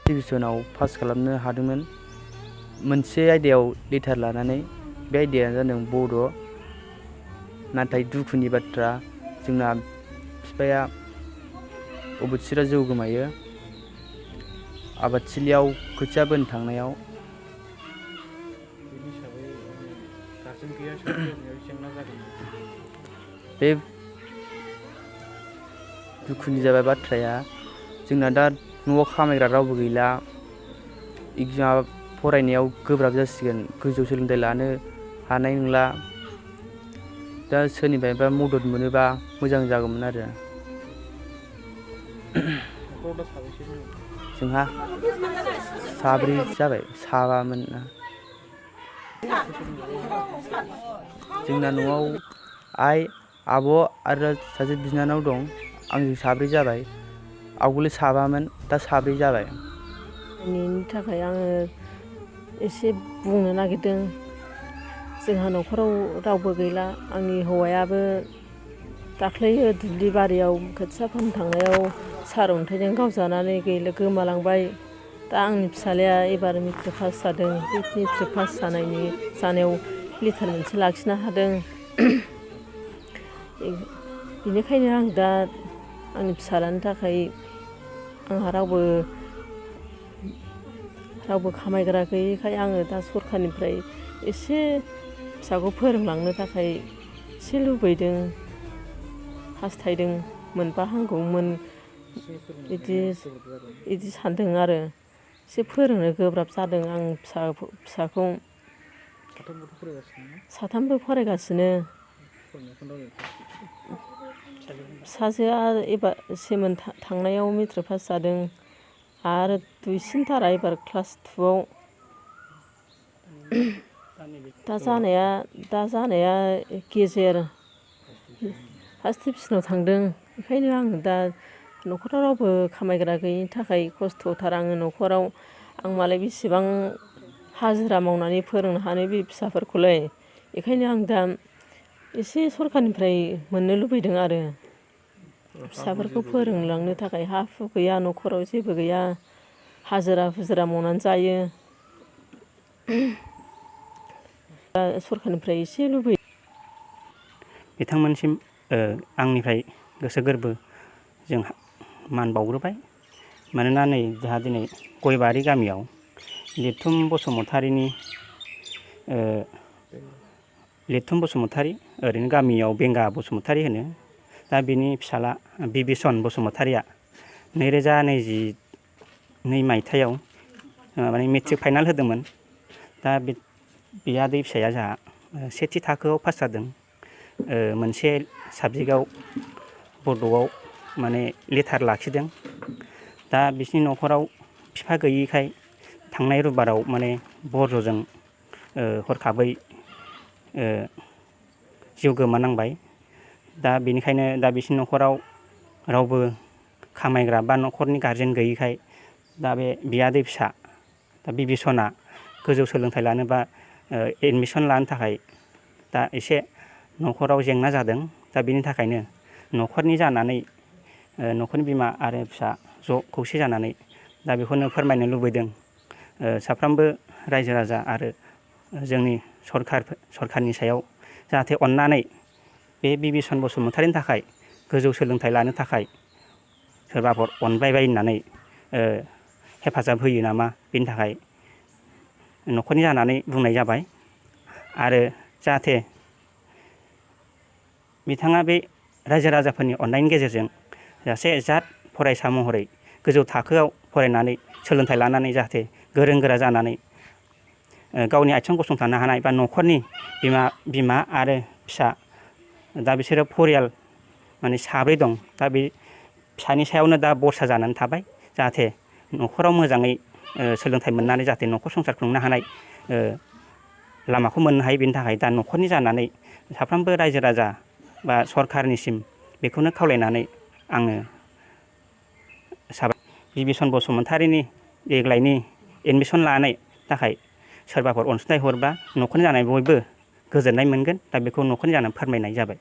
डिभिजनाव pass खालामनो हादोंमोन मोनसे आयदायाव लेटार लानानै बे आयदायानो जादों बड'। नाथाय दुखुनि बाथ्रा जोंना बिफाया अबथिरा जिउ गोमायो आबादथिलियाव खोथिया बोनो थांनायाव। बे दुखुनि जाबाय बाथ्राया जोंना दा न'आव खामायग्रा रावबो गैला। फरायनायाव गोब्राब जासिगोन, गोजौ सोलोंथाइ लानो हानाय नंला। दा सोरनिफ्रायबा मदद मोनोबा मोजां जागौमोन आरो। जोंहा साब्रै जाबाय, साबामोन ना। जोंना न'आव आइ, आब' आरो सासे बिनानाव दं। आंजों साब्रै जाबाय। आवगोलो साबामोन, दा साब्रै जाबाय। बेनि थाखाय आङो एसे बुंनो नागिरदों। जोंहा न'खराव रावबो गैला। आंनि हौवायाबो दाख्लैयो दुब्लि बारियाव खोथिया फोनो थांनायाव सारअन्थाइजों गावजानानै गोमालांबाय। दा आंनि फिसाज्लाया एबार मेट्रिक पास जादों। बे मेट्रिक पास जानायाव लेटार मोनसे लाखिनो हादों। बेनिखायनो आं दा आंनि फिसाज्लानि थाखाय आंहा रावबो खामायग्रा गैयैखाय आङो दा सरखारनिफ्राय एसे फिसाखौ फोरोंलांनो थाखाय एसे लुबैदों, हास्थायदों। मोनबा हामगौमोन बिदि सानदों आरो। एसे फोरोंनो गोब्राब जादों आं फिसाखौ। साथामबो फरायगासिनो। फिसाजोआ एबार थांनायाव मेट्रिक पास जादों आरो दुइसिनथारा एबार क्लास 2आव। दा जानाया गेजेर फार्स्ट डिभिजनाव थांदों। बेखायनो आं दा न'खराव रावबो खामायग्रा गैयिनि थाखाय खस्थ'थार आङो न'खराव। आं मालाय बेसेबां हाजिरा मावनानै फोरोंनो हानो बे फिसाफोरखौलाय। बेखायनो आं दा एसे सरखारनिफ्राय मोननो लुबैदों आरो। फिसाफोरखौ फोरोंलांनो थाखाय हा हु गैया, न'खराव जेबो गैया। हाजिरा हुजिरा मावनानै जायो। दा सरखारनिफ्राय एसे लुबैयो। बिथांमोनसिम आंनिफ्राय गोसो गोरबोजों मान बावग्रोबाय। मानोना नै जोंहा दिनै गयबारि गामियाव लिरथुम बसुमतारी, ओरैनो गामियाव बेंगा बसुमतारी होनो। दा बिनि फिसाला बिबिसन बसुमतारीया 2022 मायथाइयाव माने मेट्रिक फाइनाल होदोंमोन। दा बियादै फिसाया जोंहा सेथि थाखोआव पास जादों। मोनसे साबजेक्टआव बड'आव माने लेटार लाखिदों। दा बिसिनि न'खराव बिफा गैयिखाय थांनाय रबिबाराव माने बज्रजों हरखाबै जिउ गोमानांबाय। दा बेनिखायनो दा बिसिनि न'खराव रावबो खामायग्रा बा न'खरनि गारजेन गैयिखाय दा बे बियादै फिसा दा बिबिसना गोजौ सोलोंथाइ लानो बा एडमिसन लानो थाखाय दा एसे न'खराव जेंना जादों। दा बेनि थाखायनो न'खरनि बिमा आरो फिसा ज' खौसे जानानै दा बेखौनो फोरमायनो लुबैदों। साफ्रोमबो रायजो राजा आरो जोंनि सरखारनि सायाव जाहाथे अननानै बे बिबिसन बसुमतारीनि थाखाय गोजौ सोलोंथाइ लानो थाखाय सोरबाफोर अनबायबाय होननानै हेफाजाब होयो नामा, बेनि थाखाय न'खरनि जानानै बुंनाय जाबाय। आरो जाहाथे बिथाङा बे रायजो राजाफोरनि अननायनि गेजेरजों सासे जात फरायसा महरै गोजौ थाखोआव फरायनानै सोलोंथाइ लानानै जाहाथे गोरों गोरा जानानै गावनि आथिङाव गसंथानो हानाय बा न'खरनि बिमा आरो फिसा दा बिसोरो फरियाल माने साब्रै दं। दा बे फिसानि सायावनो दा बरसा जानानै थाबाय। जाहाथे न'खराव मोजाङै सोलोंथाइ मोननानै जाहाथे न'खर संसार खुंनो हानाय लामाखौ मोननो हायो। बेनि थाखाय दा न'खरनि जानानै साफ्रोमबो रायजो राजा बा सरखारनिसिम बेखौनो खावलायनानै आङो बिबिसन बसुमतारीनि देग्लायनि एडमिसन लानाय थाखाय सोरबाफोर अनसुंथाइ हरब्ला न'खरनि जानाय बयबो गोजोननाय मोनगोन। दा बेखौ न'खरनि जानानै फोरमायनाय जाबाय।